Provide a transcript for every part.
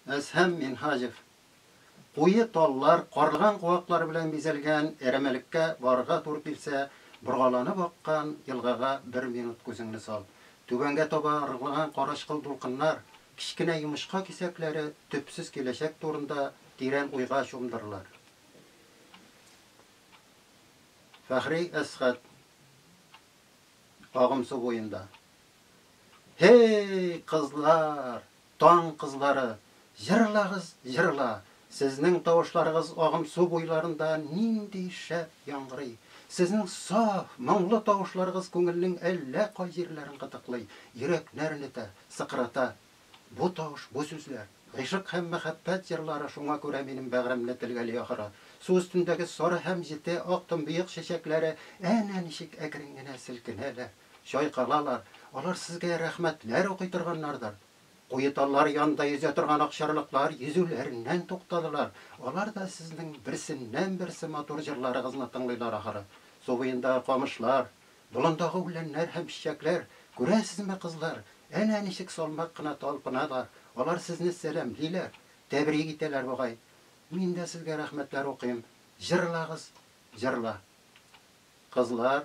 Әзһәм Минһаҗев. Куе таллар, карлыган куаклары белән бизәлгән әрәмәлеккә барырга туры килсә, боргаланып аккан елгага бер минут күзеңне сал. Түбәнгә таба ыргылган карачкыл дулкыннар, кечкенә йомычка кисәкләре төпсез киләчәк турында тирән уйга чумдырылар. Фәхри Әсхәт. Агымсу буенда. Һей, кызлар! Таң кызлары! Җырлагыз, җырла! Сезнең тавышларыгыз агымсу буйларында нинди шәп яңгырый! Сезнең саф, моңлы тавышларыгыз күңелнең әллә кай җирләрен кытыклый, йөрәкне әрнетә, сыкрата. Бу тавыш, бу сүзләр, гыйшык һәм мәхәббәт җырлары шуңа күрә минем бәгыремне телгәли ахыры. Су өстендәге сары һәм җете ак томбыек чәчәкләре әнә ничек әкрен генә селкенәләр, чайкалалар, алар сезгә рәхмәтләр укый торганнардыр. Куе таллар янында йөзә торган акчарлаклар йөзүләреннән туктадылар, алар да сезнең берсеннән-берсе матур җырларыгызны тыңлыйлар ахыры. Су буендагы камышлар, болындагы үләннәр һәм чәчәкләр, күрәсезме, кызлар, әнә ничек салмак кына талпыналар, алар сезне сәламлиләр, тәбрик итәләр бугай. Мин дә сезгә рәхмәтләр укыйм, җырлагыз, җырла. Кызлар,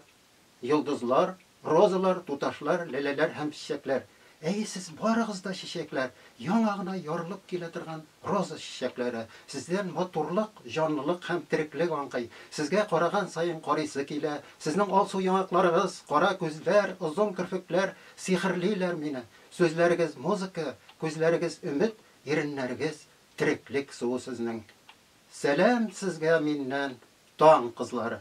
йолдызлар, розалар, туташлар, ләләләр һәм чәчәкләр. Әйе, сез барыгыз да чәчәкләр, яңа гына ярылып килә торган роза чәчәкләре. Сездән матурлык, җанлылык һәм тереклек аңкый. Сезгә караган саен карыйсы килә. Сезнең алсу яңакларыгыз, кара күзләр, озын керфекләр сихерлиләр мине. Сүзләрегез, музыка, күзләрегез, өмет, иреннәрегез, тереклек суы сезнең. Сәлам сезгә миннән, таң кызлары!